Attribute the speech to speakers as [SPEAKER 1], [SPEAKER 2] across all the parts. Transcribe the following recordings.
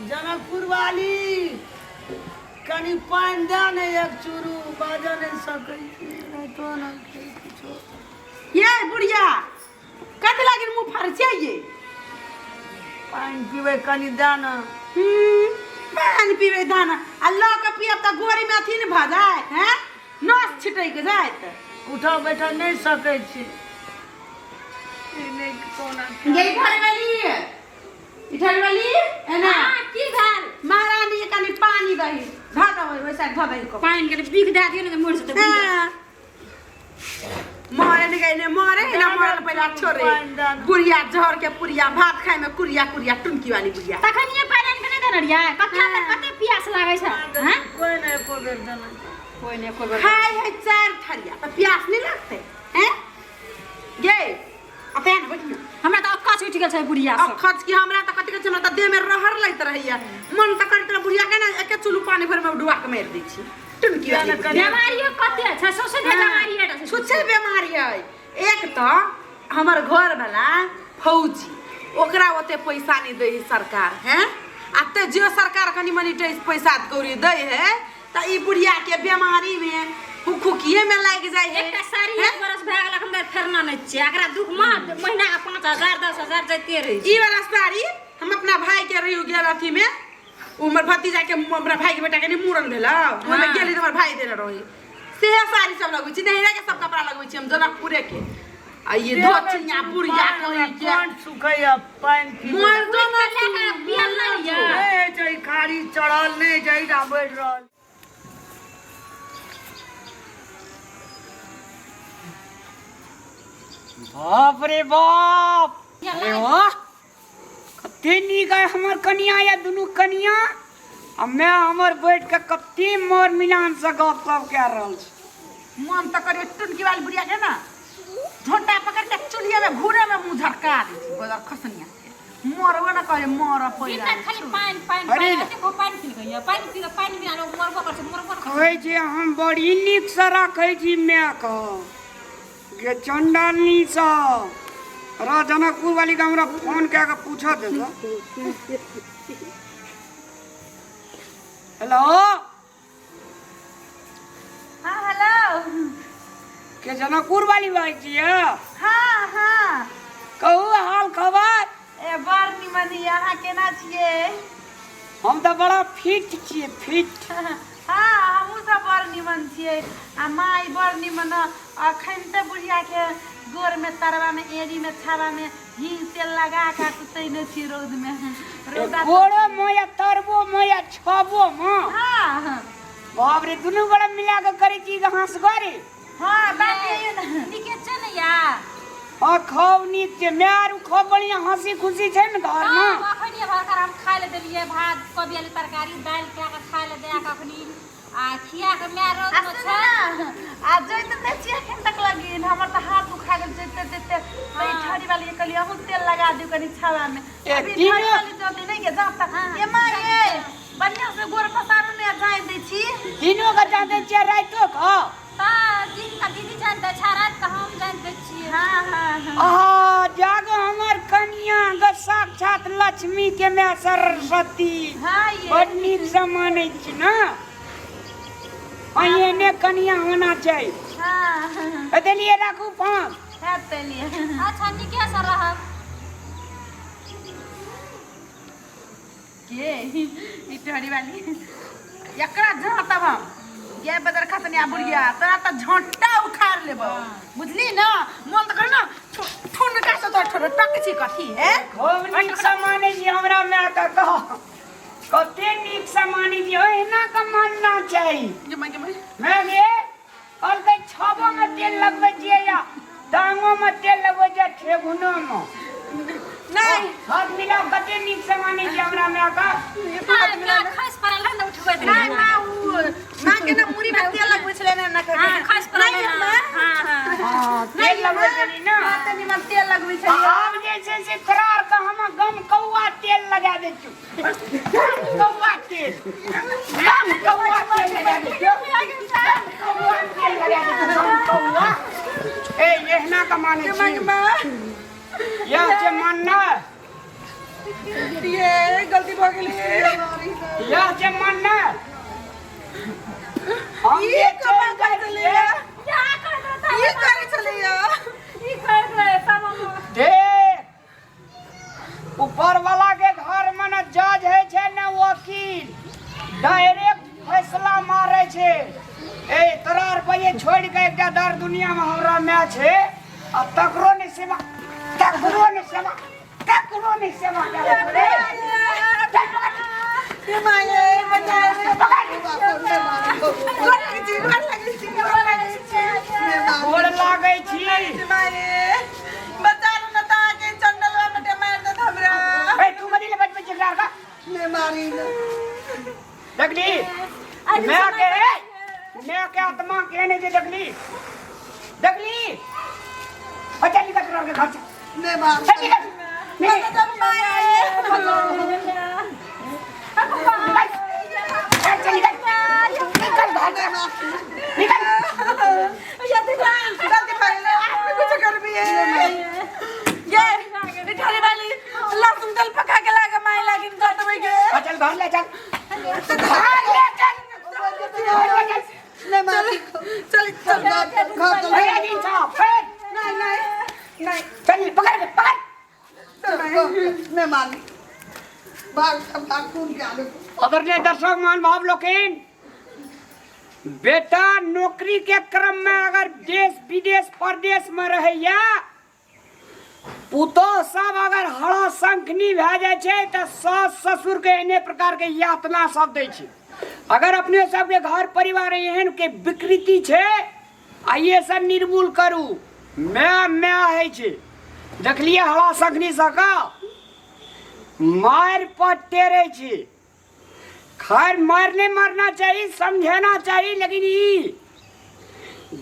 [SPEAKER 1] जनकपुर वाली कनि पानि दए ने एक चूरू बाजऽ नहि सकै छी राइतो ने किछो।
[SPEAKER 2] ये बुढ़िया कथी लागी मुँह फाड़ै छियै ये?
[SPEAKER 1] पानि पीबै कनि दए ने।
[SPEAKER 2] पानि पीबै धान आ लऽ कऽ पियब तऽ गोरीमे अथी ने भऽ जायत हैं, नस छिटकि जायत।
[SPEAKER 1] उठऽ बैठऽ नहि सकै छी। ई नहि कोना
[SPEAKER 2] ये घरवाली, इधर वाली एना।
[SPEAKER 3] हाँ, की भेल?
[SPEAKER 2] महारानी के कनि पानी दही धऽ देबै, ओहि साइड धऽ दही कप।
[SPEAKER 3] पानि के बिख दए दियौ ने तऽ मरि जेतै बुढ़िया।
[SPEAKER 2] हाँ। मरे ने गई मरे ना मरल पहले छोड़े बुढ़िया जहर के पुरिया भात खाए में कुरिया कुरिया टुनकी वाली बुढ़िया।
[SPEAKER 3] तखन ये पानि आनि कऽ नहि देने रहियै? कते बेर कते प्यास लागै छै, हैं?
[SPEAKER 1] कोइ नहि एको बेर देने।
[SPEAKER 3] कोइ नहि एको बेर।
[SPEAKER 2] खाए है चार थरिया तऽ प्यास नहीं लगते हैं गे? अते ने बैठ ना।
[SPEAKER 3] हमरा तऽ अक्कछ उठि गेल छै बुढ़िया सब।
[SPEAKER 2] अखज की हमरा तऽ कथी कहै छै, हमरा तऽ देह में रहर लैत रहैया, मन तऽ करैत रहै बुढ़िया के ने एके चुल्लू पानि भरि में डुबा के मारि दै छी टुनकी वाली बुढ़िया।
[SPEAKER 3] बेमारियो कते छै, सौंसे देह बेमारी छै।
[SPEAKER 2] छुच्छे बेमारी है। एक तऽ हमर घर वाला फौजी, ओकरा ओते पैसा नहीं दै है सरकार हैं, आ ते जे सरकार कनि मनि पैसा कौड़ी दै है तऽ ई बुढ़िया के बेमारी में हुकहुकिए में लागि जाइ है।
[SPEAKER 3] एकटा साड़ी एक बरस भए गेल अखन धरि फेरना नहि छियै। एकरा दुख में महीना के 5000 10,000 जाइते रहै छै।
[SPEAKER 2] ई वाला साड़ी हम अपना भाई के रही गेल अथी में, उ हमर भतीजा के, हमरा भाई के बेटा के नहि मूड़न भेल, ओहिमे गेली तऽ हमर भाई देने रही, सेहे साड़ी सब लगबै छी, नैहरा के सब कपड़ा लगबै छी हम जनकपुरे के। आ ये धोचिया बुढ़िया कहीं के
[SPEAKER 1] कोन सुखैया पानि पीबै?
[SPEAKER 2] मरदो
[SPEAKER 3] उठि कऽ लए कऽ पियल नहि यऽ।
[SPEAKER 1] नहि होइ छै, ई खाड़ी चढ़ल नहि होइ छै, एहिठाम बढ़ि रहल।
[SPEAKER 4] बाप रे बाप, अरे वाह, कते नीक है हमर कनिया या दुनू कनिया आ मैं हमर बैठ के कते मोर मिलान से गप सप कए रहल छी।
[SPEAKER 2] मन तऽ करे टुनकी वाली बुढ़िया के ना झोंटा पकड़ के चुल्हिया में घूरे में मुंह झटका दै छी बदर खसनिया के। मरबो ना करे मर
[SPEAKER 3] दिन
[SPEAKER 2] पहिला
[SPEAKER 3] राति खाली पानि पानि
[SPEAKER 4] अरे
[SPEAKER 3] पानि, एते पानि पी गइया, पानि पी पानि बिना लोक मरबो कर छै, मरबो कर।
[SPEAKER 4] कहै छी हम बड़ी नीक से राखै छी माय के गे चंडालनी से र जनकपुर वाली के हमरा फोन कए के पूछऽ दे तऽ। हेलो।
[SPEAKER 2] हाँ हेलो।
[SPEAKER 4] के जनकपुर वाली बात छियै?
[SPEAKER 2] हाँ हाँ।
[SPEAKER 4] कहू हाल खबर।
[SPEAKER 2] ए बड़ निमन यऽ, अहाँ केना छियै?
[SPEAKER 4] हम तऽ बड़ा फिट छियै, फिट।
[SPEAKER 2] हाँ हमहूँ सब बड़ निमन छियै आ माय बड़ निमन। अखन तऽ बुढ़िया के गोर में तरवा में एड़ी में छावा में हींग तेल लगा के सुतैने छी रौद में। रौदा
[SPEAKER 4] गोड़ो में या तरबो में या छबो में?
[SPEAKER 2] हाँ।
[SPEAKER 4] बाप रे, दुनू गोड़ा मिला के करै छी घास गरे?
[SPEAKER 2] हाँ बात यही ने।
[SPEAKER 3] नीके छै ने या?
[SPEAKER 4] हाँ खूब नीक छै, my आर खूब बढ़िया हंसी खुशी छै ने घर में?
[SPEAKER 3] हाँ, अखनी भरकर हम खाय ले देलियै भात कोबी आलू तरकारी दालि खा के खाय ले दे के अखनी आ खिया के my रौद
[SPEAKER 2] आ
[SPEAKER 3] में
[SPEAKER 2] सुन
[SPEAKER 3] छै।
[SPEAKER 2] ना, आ जैते नहि छियै एखन तक लगिन, हमर तऽ हाथ दुखा गेल जैते जैते। तऽ ई ठड़ी वाली के कहलियै अहूँ तेल लगा दियौ कनि छावा में।
[SPEAKER 4] ए,
[SPEAKER 2] अभी
[SPEAKER 4] तीनो-
[SPEAKER 2] ठड़ी वाली जल्दी नहि के जाँत तऽ। ए माँ ये, बढ़िआँ से गोर पसारू ने जानि दै छी।
[SPEAKER 4] दिनो के जान दै छियै रातिो के?
[SPEAKER 3] तऽ दिन के दीदी जानि दै छै, राति के हम जानि दै छियै।
[SPEAKER 2] हाँ, हाँ, हाँ।
[SPEAKER 4] आहा, जागो हमर कनिया ग साक्षात लक्ष्मी के my Saraswati.
[SPEAKER 2] हाँ, ये।
[SPEAKER 4] बड़ नीक से मानै छी ना, एहने कनिया होना चाही।
[SPEAKER 2] हाँ, हाँ।
[SPEAKER 4] ए, देलियै राखू फोन।
[SPEAKER 2] है देलियै।
[SPEAKER 3] अच्छा नीके से रहब।
[SPEAKER 2] के ई टहरी वाली एकरा झाँटब हम गे बदर खसनिया बुढ़िया, तोरा तऽ झोंटा उखाड़ लेबो बुझली ना। मन तऽ करे ना ठुनका से तोरा ठोर टक छी कथी है।
[SPEAKER 4] खूब नीक से मानै छी हमरा my के, कह कते नीक से मानै छी, ओहिना के मानना चाही।
[SPEAKER 2] गे माय, गे माय।
[SPEAKER 4] My गे कहलकै छबो में तेल लगबै छियै या टांगो में तेल लगबै छियै ठेहुनो में।
[SPEAKER 2] नहीं।
[SPEAKER 4] हाथ मिला कते नीक से मानै छी हमरा my के।
[SPEAKER 3] खसि पड़ल रहै ने उठबैत रहै।
[SPEAKER 2] नहीं माँ, उ माँ के ना मुड़ी में तेल लगबै छलै ना, ना
[SPEAKER 3] हाँ, खसि पड़ल
[SPEAKER 2] नहीं,
[SPEAKER 3] रहै।
[SPEAKER 2] माँ।
[SPEAKER 3] हाँ, हाँ।
[SPEAKER 4] हाँ, तेल लगबै छली ना।
[SPEAKER 2] माँ तनी मन तेल लगबै छलै।
[SPEAKER 4] आब जे छै से तोरा आर के हम गम कौआ तेल लगा दै छियौ। गम कौआ तेल, गम कौआ तेल लगा दै छियौ। गम कौआ तेल लगा दै छियौ, गम कौआ। ए, एहना के मानै छी। यह छै मानना।
[SPEAKER 2] ये गलती भऽ गेलै।
[SPEAKER 4] यह जे मन ने हम
[SPEAKER 2] ई
[SPEAKER 4] जे
[SPEAKER 2] कमा
[SPEAKER 4] चलि
[SPEAKER 2] कर
[SPEAKER 4] जाइ
[SPEAKER 2] छलैया।
[SPEAKER 4] छियै,
[SPEAKER 3] क्या कर देता
[SPEAKER 2] ई करै छलैया।
[SPEAKER 3] ई कर रहे सब हम।
[SPEAKER 4] देख, ऊपर वाला के घर में न जज है छै न वकील, डायरेक्ट फैसला मारे छै। ए तोरा रुपये छोड़ के एकटा दर दुनिया में हमरा माय छै आ तकरो नहीं सेवा, तकरो नहीं सेवा, तकरो नहीं सेवा करे रे।
[SPEAKER 2] ये माये बचा रे। गोर लागै छी, गोर लागै छी, गोर लागै छी।
[SPEAKER 4] गोर लागै छी।
[SPEAKER 2] माये बचा लू न तऽ अहाँके चंडलवा बटे मारि देत हमरा।
[SPEAKER 4] ए तू कथी ले बचबै छी एकरा आरके?
[SPEAKER 1] ने मारी ने।
[SPEAKER 4] देखली मैं के, मैं के आत्मा के नहीं जे। देखली, देखली, अच्छा निकल तोरा के घर से।
[SPEAKER 1] ने मार।
[SPEAKER 4] चल निकल, निकल।
[SPEAKER 2] माये।
[SPEAKER 4] चल चल, निकल निकल घर से निकल।
[SPEAKER 2] गलती भऽ गेलै, आब कुछ करबी ये मिठाई वाली लहसुन तेल पका के लागे माय लागिन कटबै के।
[SPEAKER 4] आ, चल घर ले चल, घर ले चल, घर ले चल।
[SPEAKER 1] ने मारी।
[SPEAKER 2] चल चल।
[SPEAKER 1] घर चल।
[SPEAKER 4] अरे दिन छा फिर।
[SPEAKER 2] नहीं नहीं नहीं।
[SPEAKER 4] चल, पकड़ के पकड़।
[SPEAKER 1] ने मारी, भाग भाग, कूद के आलू।
[SPEAKER 4] आदरणीय दर्शक महानुभाव लोकिन, बेटा नौकरी के क्रम में अगर देश विदेश परदेश में रहैया, पुतोह सब अगर हरा शंखनी भए जाइ छै तऽ सास ससुर के एहने प्रकार के यातना सब दै छै। अगर अपने सबके घर परिवार एहन के विकृति छै, आइए सब निर्मूल करू। माय माय होइ छै। देखलियै हरा शंखनी सबके मारि पर टेरै छै। खैर, मार नहीं मारना चाहिए, समझाना चाहिए, लेकिन ई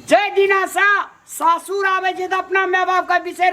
[SPEAKER 4] जय दिना सा सासुर आबै छै तऽ अपना माय बाप के बिसरि